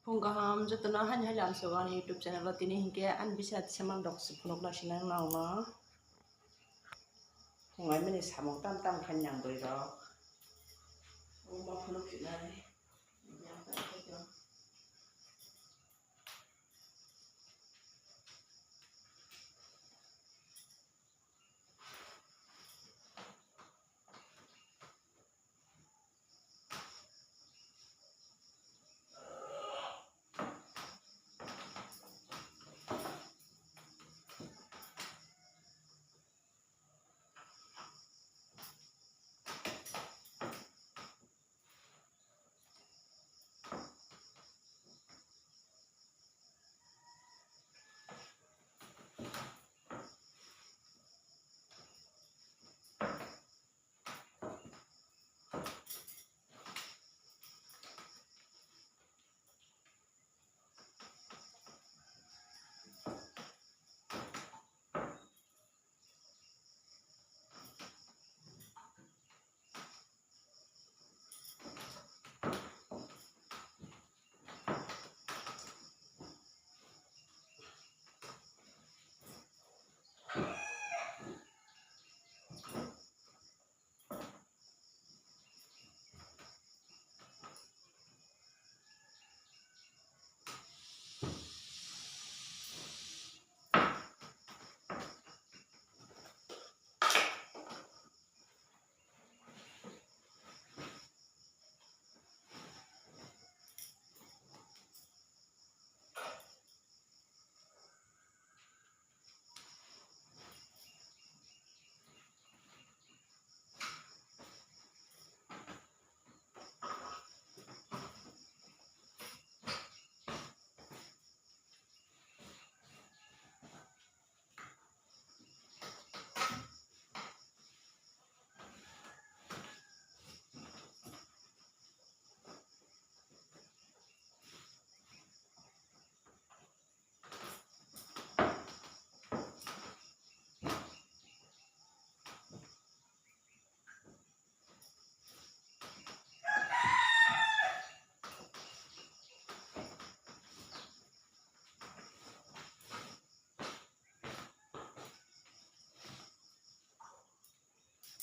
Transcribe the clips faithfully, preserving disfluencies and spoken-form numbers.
Phung kaham jotono haino haino ang sogo ani YouTube channel o. Tini hinkhe ani bisa tisa mandok se phunuk nasinai nangno. Phungai mani samung tam tam khainai ang bwrwi rok. Omo phunuk sinai.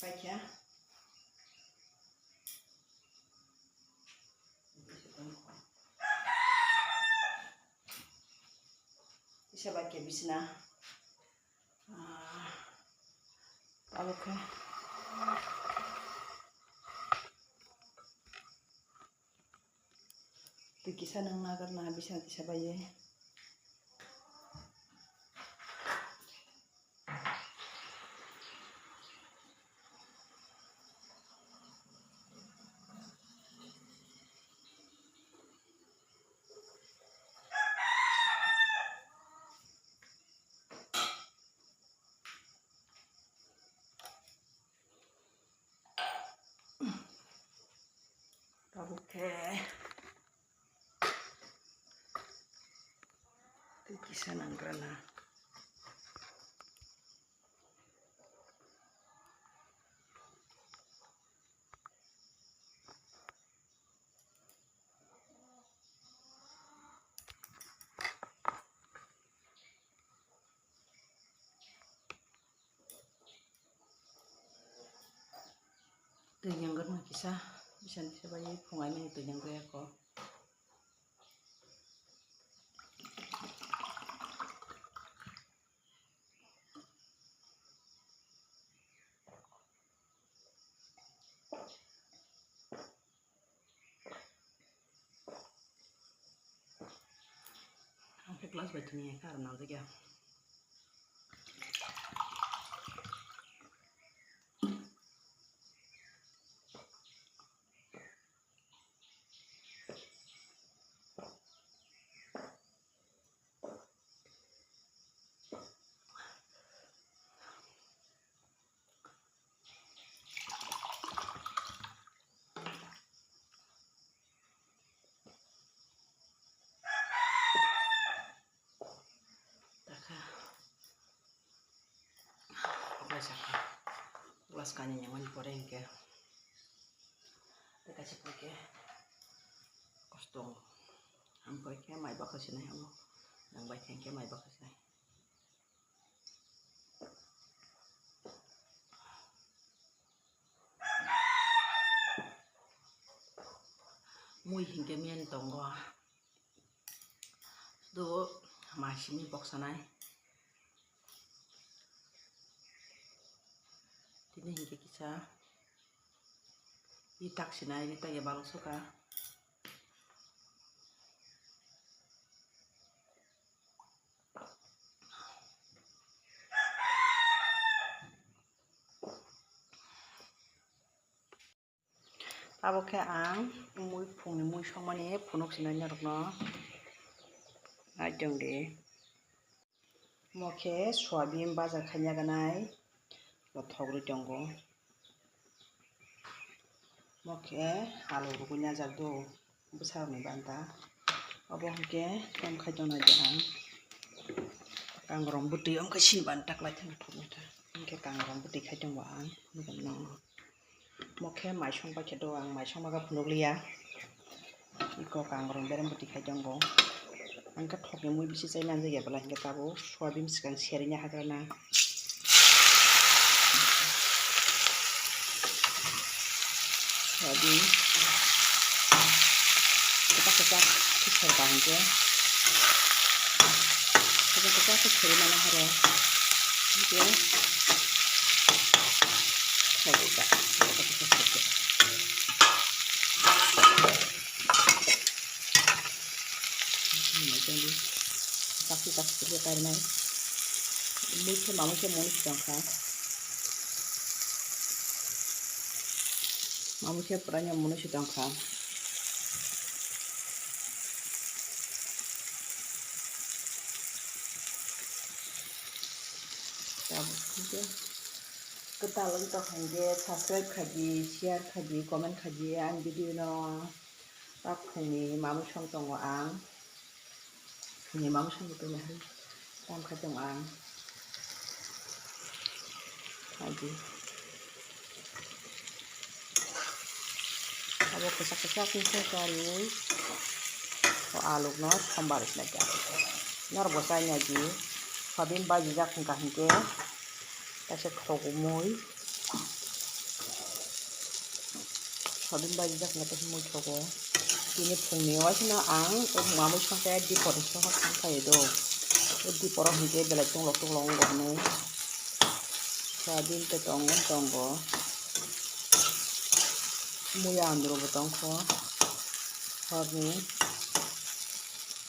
Paikha. Isa bai khe bisna. Ah, abo khe. Twi kisa nang nagar na, bisna kisa bai ye. Tabuk khe tei kisa nangkra na. Twi nyangkukma kisa, bisani kisa bai phungai mani twi nyangkuk ya kho. Ang khe glass bai thwngya khe aro nangjakya. Takha. Glass kani nyamani pore hinkhe. Tei kaisa pore khe kosto wngo. Ang bai khe mai bakha sinai omo. Nang bai khe mai bakha sinai. Mui hinkhe men tongo. Sudu masini boksanai. Tini hinkhe kisa ritak sinai, ritak ya balok soka. Abo khe ang mui phungni mui songmani phunuk sinai norokno. Naitong di. Omo khe soyabin baja khaina ganai. Bo thok rwi tongo. Omo khe alu rwgwi najak do bwsarokni banta. Obo hwnkhe tam khai tongna di ang. Kangrong bwtwi wngkhe sini banta kwlai thangna thok wngkha. Hwnkhe kangrong bwtwi khai tongo ang. Omo khe mai song bai khe do ang, mai song ma khe phunuk liya. Iko kangrong berem bwtwi khai tongo. Ang khe thokni mui bisi chai manjak ya belai, hwnkhe tabuk soyabin swkang serina hagrana. Soyabin kwchak kwchak khe serba hwnkhe, kwchak kwchak khe serwi mano horo. Hwnkhe. Chakri chakri khe karinai. Mui khe mamui khe moni si tongkha. Mamui khe pwraino moni si tongkha. Tabuk khe kwtal wng tongkha hinkhe subscribe khaidi, share khaidi, comment khaidi ani video no. Tak phungni mamui song tongo ang. Phungni mamui song tongwi hai tam khai tongo ang. Khaidi. Abo kwchak kwchak wngkhe kariui o alukno sombar sinai khe. Norokbo chainai di. Soyabin bajijak wngkha hinkhe kaisa thogumui. Soyabin bajijak wngkha tei mui thogo. Tini phungni waisano ang o mamui songkhe dipor ni songkha thang khaio do. O diporo hinkhe belai tunglok tunglok wngkha hwnwi. Soyabin tei tongo tongo. Muya andro bo tongkho horni.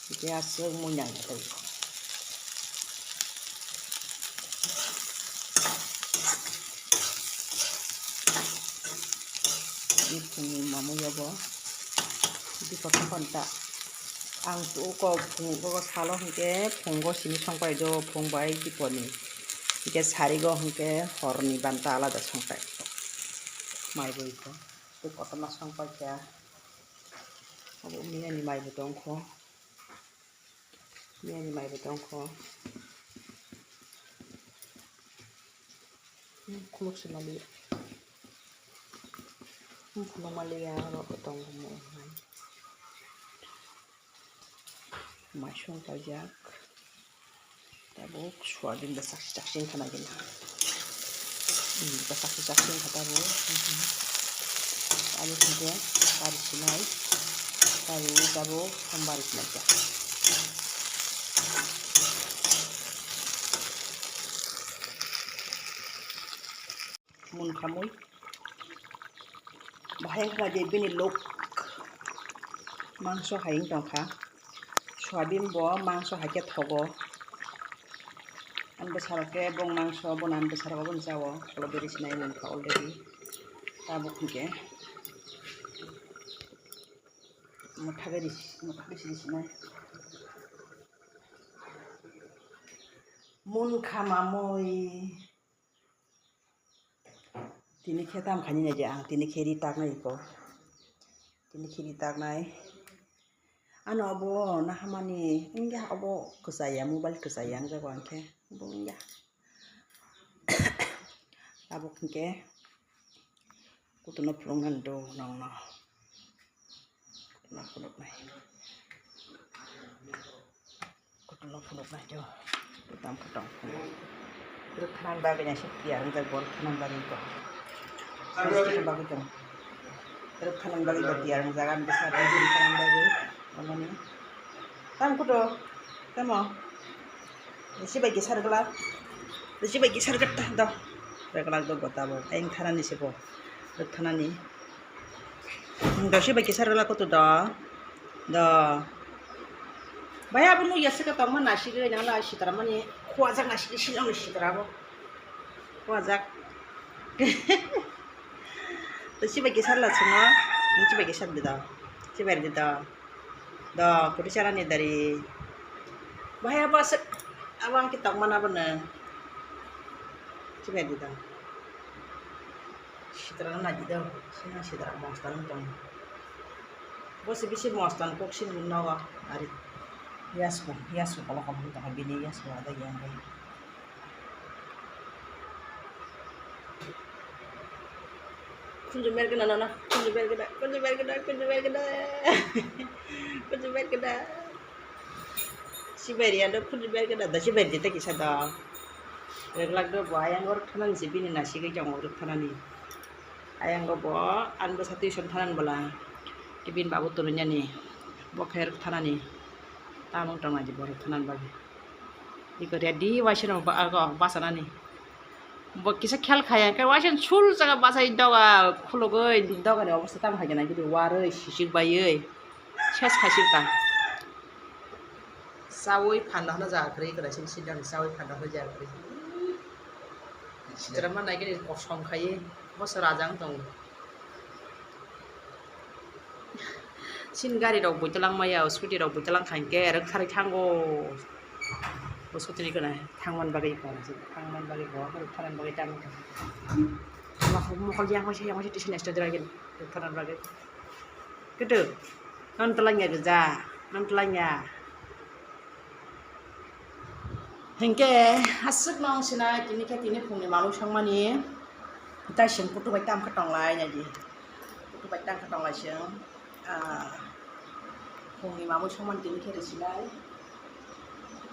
Hingke aswk muinang twi. Bini phungni mamui obo. Bini kotor panta. Ang tuko phungo salo hingke phungo simi songpai do phung bai diponi. Hingke sarigo hingke horni banta alada songpai. Mai bui ko. Tei kotorma songpai kha. Obo miyani mai bo tongkho. Miyani mai bo tongkho. Hmm, khuluk se mali. Hmm, khuluk mali ya, aro bo tongo mo. Mai song paijak. Tabuk soyabin bwsak chakching khana gini. Hmm, bwsak chakching kha tabuk. Hmm. Tabuk hingke kari sinai. Kari tabuk sombari sinai kha. Munkha mui. Bahai wngkha je bini look mangso hai wng tongkha. Soyabin bo mangso hai khe thogo. Ani bwsarok khe bong mangso, bono ani bwsarok obo ni cha-o. Ulo beri sinai munkha already. Tabuk hwnkhe motha beri, motha beri sini sinai. Munkha mamui. Tini khe tam khaini naidi ang, tini khe ri taknai iko. Tini khe ri taknai. Ano obo nahamani wngya, obo kwchaya, mobile kwchaya wngjago ang khe. Obo wngya. Tabuk hwnkhe kutuno phunuknani do nongno. Kutuno phunuknai. Ano phunuk nai jo. Tam khe tong. Rwkthanani bagwi naisik tiyar wngjak bo rwkthanani bagwi bo. Rwkthanani bagwi tong. Rwkthanani bagwi bo tiyar wngjak ani bwsa rwkthanani bagwi. Amoni. Tam kuto. Tamo. Risi bai kisa rwglak. Risi bai kisa rwgwk ta do. Rwglak do bo tabuk. Ayang thanani se bo. Rwkthanani. Dosi bai kisa rwla kutu do. Do. Bai abo nukya se ka tongma nasigwi nang la sitra mani khuajak nasigwi sinong ni sitra bo. Khuajak. Dosi bai kisa rwla chwngno. Dosi bai kisa rwdi do. Chibai rwdi do. Do kuri chara ni dari. Bai abo se abo ang ki tongma na bo no. Chibai rwdi do. Sitra no naidi do, sina sitra mosta no tong. Bo se bisi mosta no kok sini nogo ari. Yasku, yasku kolo kolo tong bini yasku ada yang bai. Kunju mergena nana, kunju mergena, kunju mergena, kunju mergena, kunju mergena. Siberi ando kunju mergena da siberi jete kisa da. Reglak do bo ayang or thanan jibini nasi ke jong or thanani. Ayang go bo an bo sati son thanan bola. Ibin babu turunyani. Bo kher thanani. Tamung tong aji bo thanan bagi. Iko ready waisano ba ago basanani. Bo kisa khel khaya khe waisa sul jaga bachai doga khulugwi dogani obosta tamo hai gana gidi warwi sisik baiwi ses khaisik ta. Chawi phanda hwnwi jaga kwrwi kwrwi sini sini chawi phanda hwnwi jaga kwrwi. Sitra ma nai gini kosom khaiwi boso rajang tongo. Sini gari rok buitwlang maya, scooty rok buitwlang khankhe rwktharwi thango. Bo scooty ni gwnang thangmani bagwi kok, thangmani bagwi kok, rwktharmani bagwi tamo. Mokol, mokol yang waisa, yang waisa tisi nai sita dwragin rwktharmani bagwi. Kwtwk, non twlangya gwja, non twlangya. Hinkhe aswkno wng sinai tini khe tini phungni mamwi songmani. Tai chwng kutu bai tam khe tonglai naidi. Kutu bai tam khe tonglai chwng. Ah, phungni mamwi songmani tini khe rwsinai.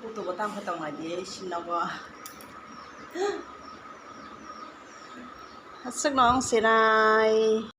Kutu bo tam khe tonglaidi sinogo. Aswkno wng sinai.